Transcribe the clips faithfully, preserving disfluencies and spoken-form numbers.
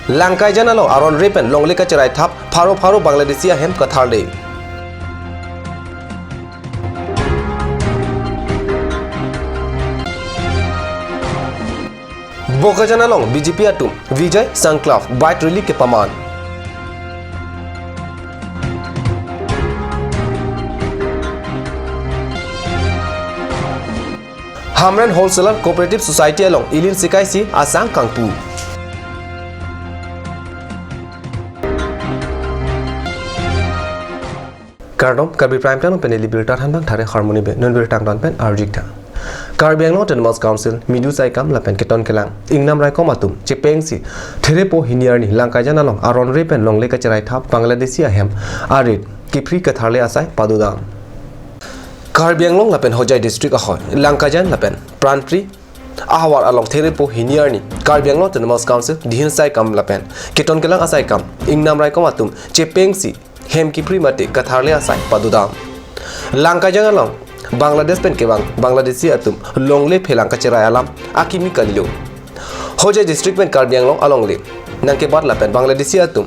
Langkaijan along aron re pen longle kacherai thap, pharo pharo Bangladeshi ahem katharle. Bokajan along B J P atum Vijay Sankalp bike rally kepaman. Hamren Wholesaler Cooperative Society along Elin Sikaisi asang kangpu. Kardom, Karbi Prime Time pen ili birta thanbang thare harmoni be non birta tang pen arjik tha. Karbi Anglong Autonomous Council, Midu Saikam lapen Keton Kelang, Ingnam Raikom atum chepengsi Therepo hini arni Langkaijan along aron re pen longle kacherai thap Bangladeshi ahem arit kiphri katharle asai padodam. Karbi Anglong lapen Hojai District ahoi Langkaijan lapen Pranpri ahavar along Therepo hini arni Karbi Anglong Autonomous Council Dihin Saikam lapen Keton Kelang asaikam Ingnam Raikom atum chepengsi hem kiphri mate katharle asai padodam. Langkaijan along Bangladesh pen kevang Bangladeshi atum longle phelang kacherai alam akimi kalilo. Hojai District pen Karbi Anglong alongle nangkebat lapen Bangladeshi atum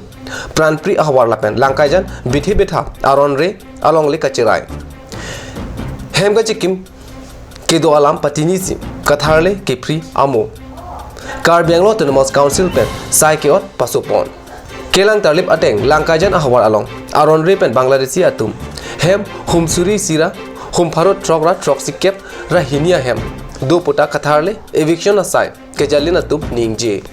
Pranpri ahavar lapen Langkaijan bithe bitha aron re alongle kacherai hem kachikim kedo alam patinisi katharle kiphri amo Karbi Anglong Autonomous Council pen sai ke-ot pasopon. Kelang tarlip ateng Langkaijan ahavar along aron re pen Bangladeshi atum hem hum suri isi ra hum pharo throk ra throksi kep ra hini ahem do puta katharle eviction asai kejalin atum ningje.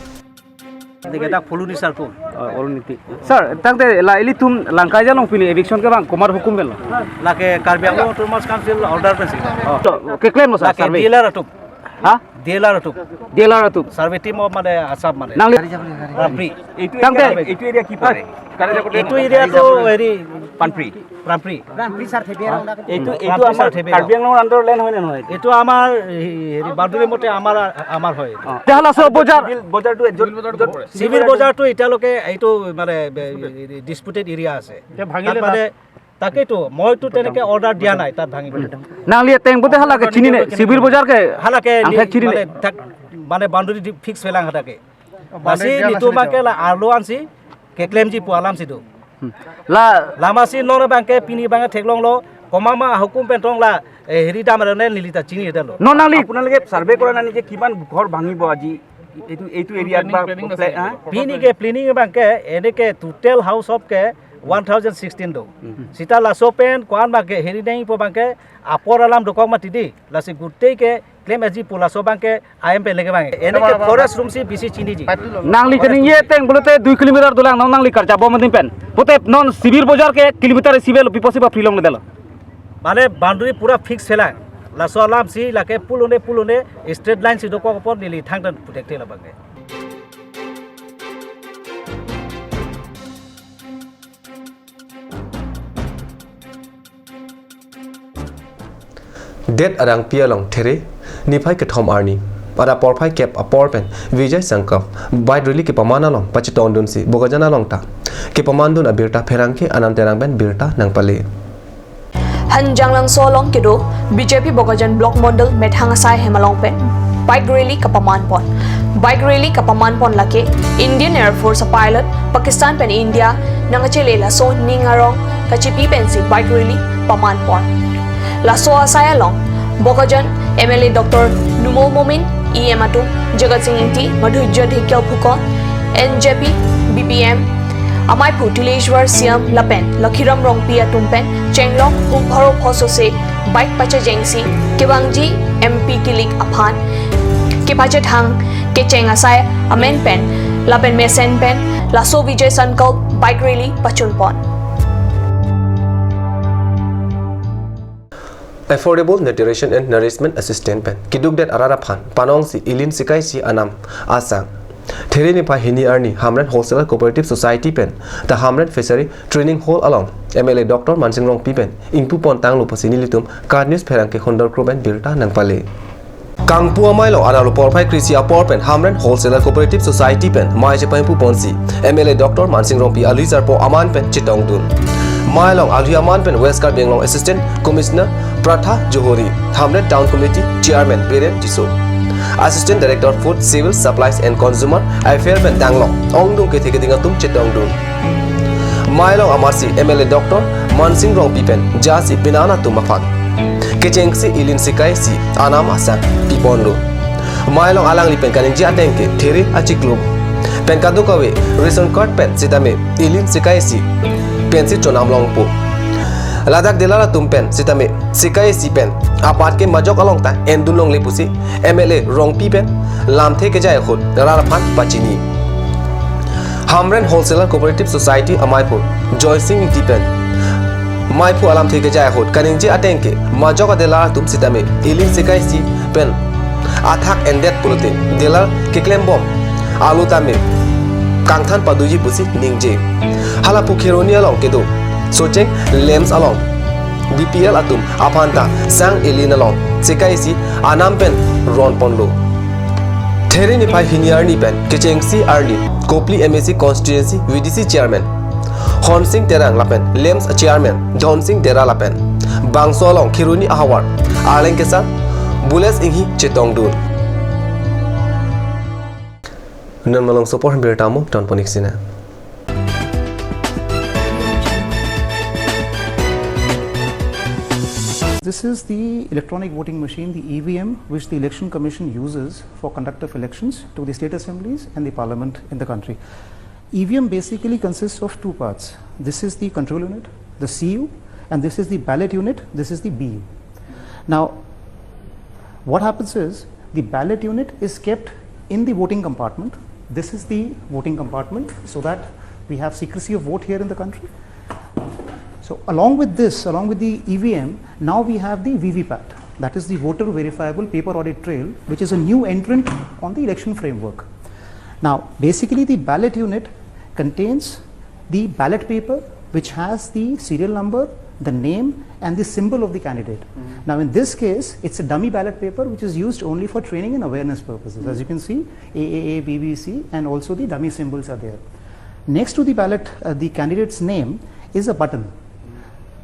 Diketa Phuloni sir ko. Oh, Phuloni. Sir, tangte la ilitum Langkaijan along pini eviction kevang komat hukum pen lo? Lake Karbi Anglong Autonomous Council order pensi. Oh. To, keklem lo sir, lake survey? D L R atum. Ha? D L R atum. D L R atum. Survey team of mane Assam mane. Nangli? Pranpri. এইটো Tangte? Area, এইটো এৰিয়া কি পৰে? এইটো এৰিয়াটো হেৰি Pranpri. Pranpri. এইটো, এইটো Pranpri আমাৰ চাৰ্ভে। কাৰ্বি আংলঙৰ আণ্ডাৰ লেণ্ড হয় নে নহয়? এইটো আমাৰ হে-, হেৰি বাউণ্ডেৰী মতে আমাৰ, আমাৰ হয়। অ। তেতিয়াহ'লে আচল বজাৰ? চিভিল বজাৰটো য'ত, য'ত চিভিল বজাৰটো এতিয়ালৈকে এইটো মানে বে-, ডিছপুটেড এৰিয়া আছে। এতিয়া ভাঙিলে তাত মানে তাত তাকেইতো, মইতো তেনেকে অৰ্ডাৰ দিয়া নাই তাত ভাঙিবলৈ। Nangli ateng pute halake chinine, civil বজাৰকে হালাকে নি-, angthek chinine? মানে তাক, মানে বাউণ্ডেৰী ফিক্স পেলাং হাতাকে। Lasi nitum abangke la arlo ansi keklemji pu alam si do. Hmm. La lama si non abangke pini abangke theklonglo, komama ahukum pen tong la, eh, heri dam arone neli ta chini dalo. Non nangli আপোনালোকে চাৰ্ভে কৰা নাই নেকি কিমান ঘৰ ভাঙিব আজি এইটো, এইটো এৰিয়াত বা প্লেনিং আছে প্লে-, নেকি? হা? Pini ke planning abangke, ene ke total house of ke one thousand sixteen do. Hmm. Sita laso pen ko-an abangke heri dengpo abangke apor alam dokok mati di. Lasi gutei ke klem aji pu laso abangke I M P L ke abang. Ene ke forest room si bisi chiniji. Nangli kaningje ateng pulote dui kilometer dolang non nangli karjabo mati pen. Pute non civil বজাৰকে কিলোমিটাৰ হিচাপে lo pipo si ba prilong ledalo. Mane boundary pura fix helang. Laso alam si lake pulone pulone straight line si dokok apor neli thangtan putek tela abangke. Det Arangpi along There niphai kethom arni, ara porphai kep apor pen Vijay Sankalp bike rally kepaman along pachetongdunsi Bokajan along ta kepamandun abirta pherangke Anam Terang pen birta nangpale. Hanjanglangso along kedo B J P Bokajan Block Mondol methang asai hem along pen bike rally kapaman pon. Bike rally kapaman pon lake Indian Air Force a pilot Pakistan pen India nangkachele laso ning arong kachipi pensi bike rally paman pon. Laso asai along Bokajan M L A Doctor Numal Momin, E M atum Jagat Sing Engti, Madhurjya Dhikal Phukan, N J P, B B M, Amaiphu Tileshwar Shyam lapen Lakhiram Rongpi atum pen chenglok hum pharo phosose bike pachejengsi kevangji M P kilik aphan kepachethang kecheng asai amen pen lapen mesen pen laso Vijay Sankalp bike rally pachun pon. Affordable Nutrition and Nourishment Assistance pen keduk det arat aphan panongsi Elin Sikaisi anam asang There niphai hini arni Hamren Wholesaler Cooperative Society pen ta Hamren Fishery Training Hall along M L A Doctor Mansing Rongpi pen ingpu pon tanglo pusi nelitum KAT News pherangke Khundor Kro pen birta nangpale. Kangpu amei along arlo porphai kre-isi apor pen Hamren Wholesaler Cooperative Society pen mei chepangpu ponsi M L A Doctor Mansing Rongpi alui sarpo aman pen chetongdun. Mai along alhi aman pen West Karbi Anglong Assistant Commissioner Pratha Johori, Hamren Town Committee Chairman Biren Tisso, Assistant Director Food, Civil Supplies and Consumer Affairs pen danglok ongdung kethe keding atum chetongdun. Mai along amarsi M L A Doctor Mansing Rongpi pen jasi pinan atum aphan kechengsi ilin sika isi anam asang piponlo. Mai along alangli pen kaningje ateng ke there achiklo pen kadokave ration card pen sitame ilin sika isi pensi chonam longpo. Ladak dealer atum pen sitame sika isi pen apar ke majok along ta endun longle pusi M L A Rongpi pen lamthe kejai ahut rat aphan pachini. Hamren Wholesaler Cooperative Society amaiphu Joysing Ingti pen maiphu alamthe kejai ahut kaningje ateng ke majok adealer atum sitame ilin sika isi pen athak endet pulote dealer keklembom alu tame kangthan padoji pusi ningje. Hala pu Kheroni along kedo Socheng Lamps along B P L atum aphan ta sang ilin along sika isi anam pen ronponlo. There niphai hini arni pen kechengsi arni Kopili M A C Constituency V D C Chairman Honsing Terang lapen Lamps Chairman Dhonsing Dera lapen bangso along Kheroni ahavar Arleng Kesar Bules Inghi chetongdun. Non malom apor hambir tamo tonponik sina. This is the electronic voting machine, the E V M, which the Election Commission uses for conduct of elections to the state assemblies and the parliament in the country. E V M basically consists of two parts. This is the control unit, the C U, and this is the ballot unit, this is the B U. Now, what happens is the ballot unit is kept in the voting compartment. This is the voting compartment so that we have secrecy of vote here in the country. So along with this, along with the E V M, now we have the V V PAT. That is the voter verifiable paper audit trail, which is a new entrant on the election framework. Now, basically, the ballot unit contains the ballot paper, which has the serial number, the name, and the symbol of the candidate. Now, in this case, it's a dummy ballot paper, which is used only for training and awareness purposes. As you can see, A A A, B B C, and also the dummy symbols are there. Next to the ballot, uh, the candidate's name is a button.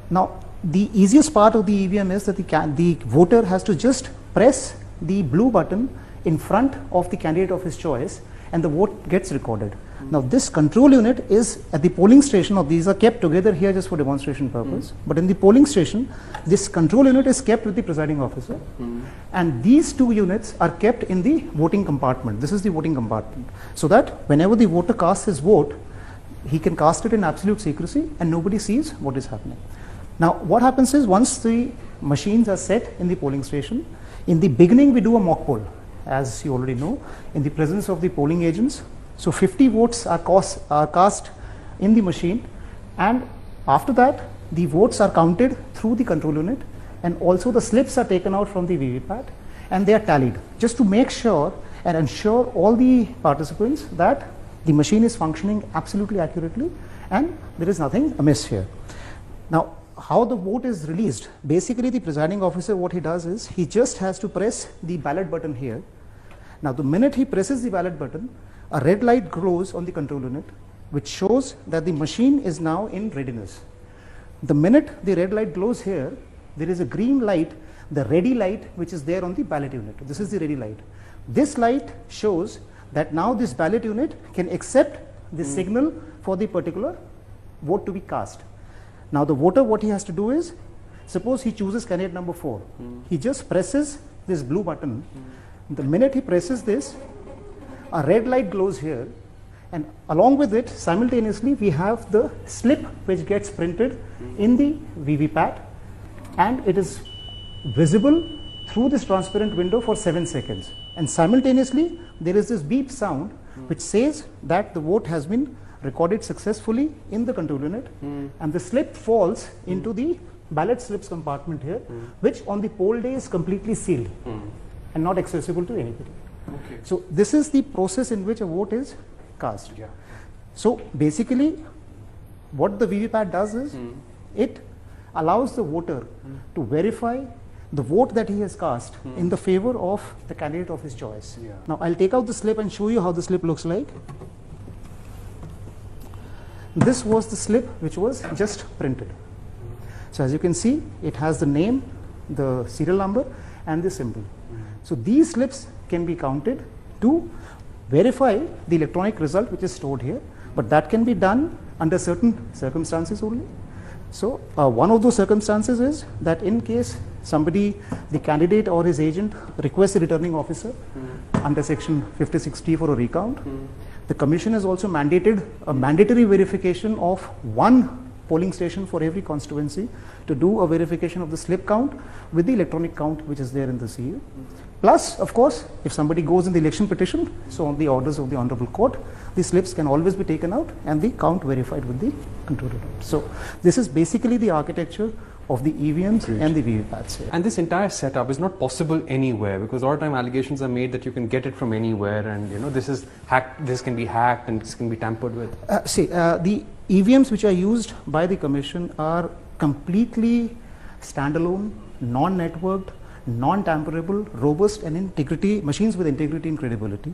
Now, the easiest part of the E V M is that the, ca- the voter has to just press the blue button in front of the candidate of his choice and the vote gets recorded. Now, this control unit is at the polling station, or these are kept together here just for demonstration purpose. But in the polling station, this control unit is kept with the presiding officer, and these two units are kept in the voting compartment. This is the voting compartment, so that whenever the voter casts his vote, he can cast it in absolute secrecy and nobody sees what is happening. Now, what happens is, once the machines are set in the polling station, in the beginning we do a mock poll, as you already know, in the presence of the polling agents. So fifty votes are cast, are cast in the machine, and after that, the votes are counted through the control unit, and also the slips are taken out from the V V PAT and they are tallied, just to make sure and ensure all the participants that the machine is functioning absolutely accurately and there is nothing amiss here. Now, how the vote is released? Basically, the presiding officer, what he does is he just has to press the ballot button here. Now, the minute he presses the ballot button, a red light glows on the control unit, which shows that the machine is now in readiness. The minute the red light glows here, there is a green light, the ready light, which is there on the ballot unit. This is the ready light. This light shows that now this ballot unit can accept the signal for the particular vote to be cast. Now, the voter, what he has to do is, suppose he chooses candidate number four. He just presses this blue button. The minute he presses this, a red light glows here, and along with it, simultaneously, we have the slip which gets printed in the V V PAT, and it is visible through this transparent window for seven seconds. And simultaneously, there is this beep sound which says that the vote has been recorded successfully in the control unit, and the slip falls into the ballot slips compartment here, which on the poll day is completely sealed and not accessible to anybody. Okay. So this is the process in which a vote is cast. Yeah. So basically, what the V V PAT does is it allows the voter to verify the vote that he has cast in the favor of the candidate of his choice. Yeah. Now, I'll take out the slip and show you how the slip looks like. This was the slip which was just printed. So as you can see, it has the name, the serial number, and the symbol. So these slips can be counted to verify the electronic result which is stored here, but that can be done under certain circumstances only. So uh, one of those circumstances is that in case somebody, the candidate or his agent, requests the returning officer under section fifty-six T for a recount, the commission has also mandated a mandatory verification of one polling station for every constituency to do a verification of the slip count with the electronic count which is there in the C U. Plus, of course, if somebody goes in the election petition, so on the orders of the Honorable Court, the slips can always be taken out and the count verified with the control unit. So this is basically the architecture of the E V Ms Great. And the V V Pats here. And this entire setup is not possible anywhere, because a lot of time allegations are made that you can get it from anywhere, and you know this is hacked, this can be hacked, and this can be tampered with. Uh, see, uh, the E V Ms which are used by the commission are completely standalone, non-networked, non-tamperable, robust and integrity, machines with integrity and credibility.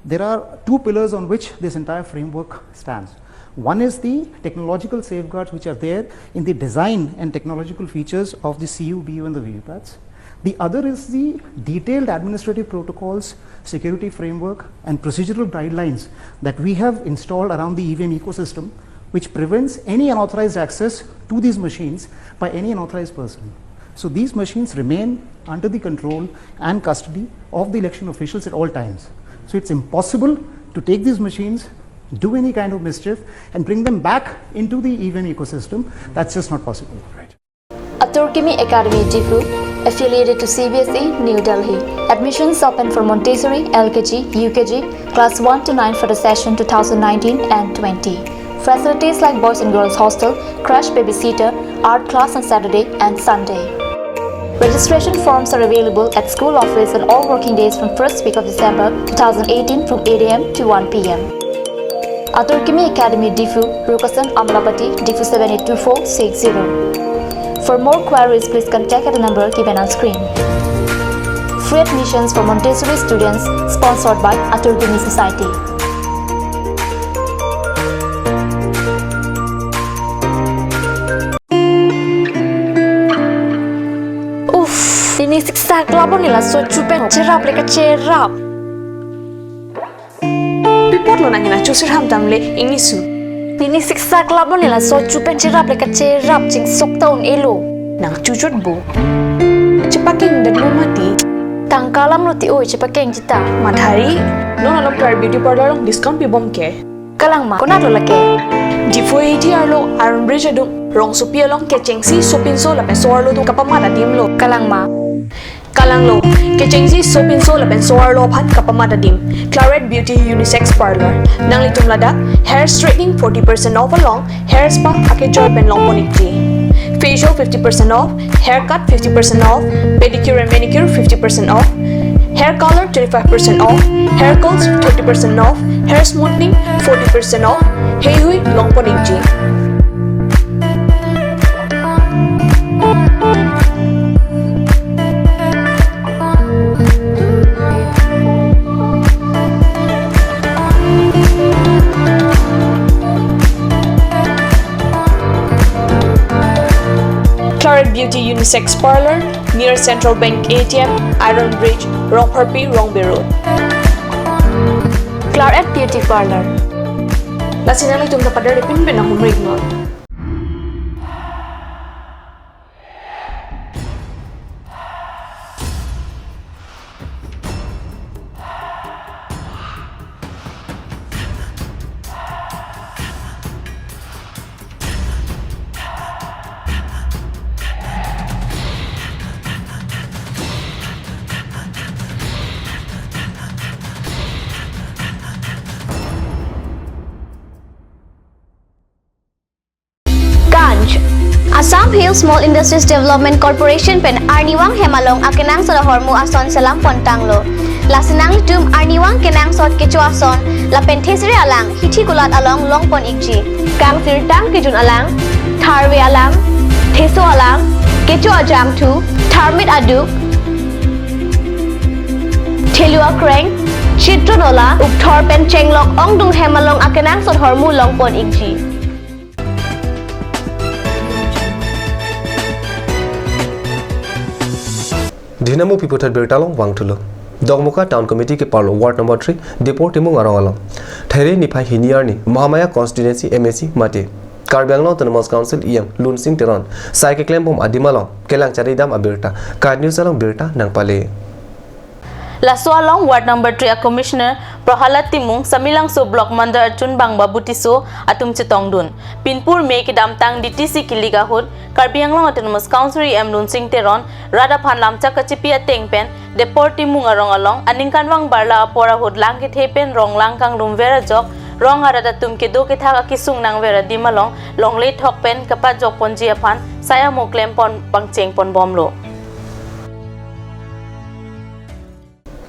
There are two pillars on which this entire framework stands. One is the technological safeguards which are there in the design and technological features of the C U, B U and the V V Pats. The other is the detailed administrative protocols, security framework and procedural guidelines that we have installed around the E V M ecosystem, which prevents any unauthorized access to these machines by any unauthorized person. So these machines remain under the control and custody of the election officials at all times. So it's impossible to take these machines, do any kind of mischief, and bring them back into the E V M ecosystem. That's just not possible. Right. Atur Kimi Academy Diphu, affiliated to C B S E, New Delhi. Admissions open for Montessori, L K G, U K G, class one to nine for the session two thousand nineteen and twenty. Facilities like boys and girls hostel, crash babysitter, art class on Saturday and Sunday. Registration forms are available at school office on all working days from first week of December two thousand eighteen from eight A M to one P M. Atur Kimi Academy Diphu, Rukasan Amlapati, Diphu seven eight two four six zero. For more queries, please contact at the number given on screen. Free admissions for Montessori students, sponsored by Atur Kimi Society. Uff, pini siksak labon nila so chupen cherap le kacherap. Pi apotlo nang hena chusir ham tamle ingnisu. Pini siksak labon nila so chupen cherap le kacherap chingsok ta un-elo. Nang chuchot bo. Chepakeng detlo mati. Tangka alamlo ti oi chepakeng chita. Madhari, non along Claret Beauty Parlour along discount pibom ke. Kalang ma, konatlo lake? Diphu A T R lo, Iron Bridge adung, rongsopi along kechengsi sopinso lapen so-arlo atum kapamat adim lo. Kalang ma? Kalanglo, kechengsi sopinso lapen so-arlo aphan kapamat adim. Claret Beauty Unisex Parlour. Nanglitum ladak hair straightening forty percent off along hair spa akejoi pen longpon ikji. Facial fifty percent off, haircut fifty percent off, pedicure and manicure fifty percent off, hair color twenty-five percent off, hair curls thirty percent off, hair smoothing forty percent off, heihui longpon ikji. Claret Beauty Unisex Parlour, near Central Bank A T M, Iron Bridge, Rongpharpi, Rongbe Road. Claret Beauty Parlour. Lasi nanglitum ta padare pinpen nang humrik non. Ganj. Assam Hill Small Industries Development Corporation pen arnivang hem along akenangsot ahormu ason selam pontanglo. Lasi nanglitum arnivang kenangsot kecho ason lapen thesere alang hithi kulat along longpon ikji. Kangsirtang kejun alang, tharve alang, theso alang, kecho ajangthu, tharmit aduk, thelu akreng, chitron ola, ukthor pen chenglok ongdung hem along akenangsot ahormu longpon ikji. Dhinamo piputhot birta along vangthulo. Dokmoka Town Committee keparlo Ward number three, Dipor Timung arong along. Thaire niphai hini arni Mahamaya Constituency M A C mate Karbi Anglong Autonomous Council E M Lunsing Teron sai keklembom adim along kelang charidam abirta KAT News along birta nangpale. Laso along Ward number three a Commissioner Prahalad Timung, Samelangso Block Mandar achunbang Babu Tisso atum chetongdun. Pinpur May kedamtang D T C kilik ahut Karbi Anglong Autonomous Council E M Lunsing Teron rat aphan lamchak kachipi ateng pen Dipor Timung arong along aningkanvang barla apor ahut lang kethe pen rong lang kanglumver ajok rong arat atum kedo kethak akesung nangver adim along longle thok pen kapajok ponji aphan sai amo klempon pangcheng ponbomlo.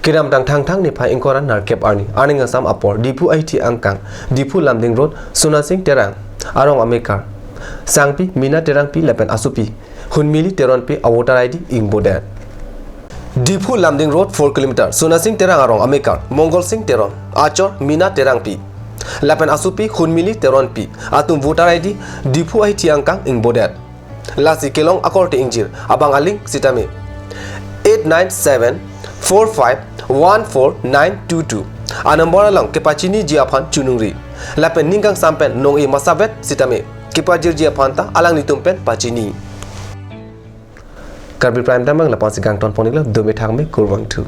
Kedamtang Thangthang niphai ingkoi ra nerkep arni arni asam apor Diphu ahithi angkang, Diphu Lumding Road, Sonasing Terang arong amekar sangpi Mina Terangpi lapen asopi Hunmili Teronpi a voter I D ingbodet. Diphu Lumding Road four kilometer, Sonasing Terang arong amekar Mongol Sing Teron, achor Mina Terangpi lapen asopi Hunmili Teronpi atum voter I D Diphu ahithi angkang ingbodet. Lasi kelong akorte ingjir abang aling sitame eight nine seven four five one four nine two two a number along kepachiniji aphan choningri. Lapen ning kangsam pen nong-e masavet sitame kepajirji aphan ta alanglitum pen pachini. Karbi Prime Time abang lapusi kangton pon-iklo, dome thakme, kurvangthu.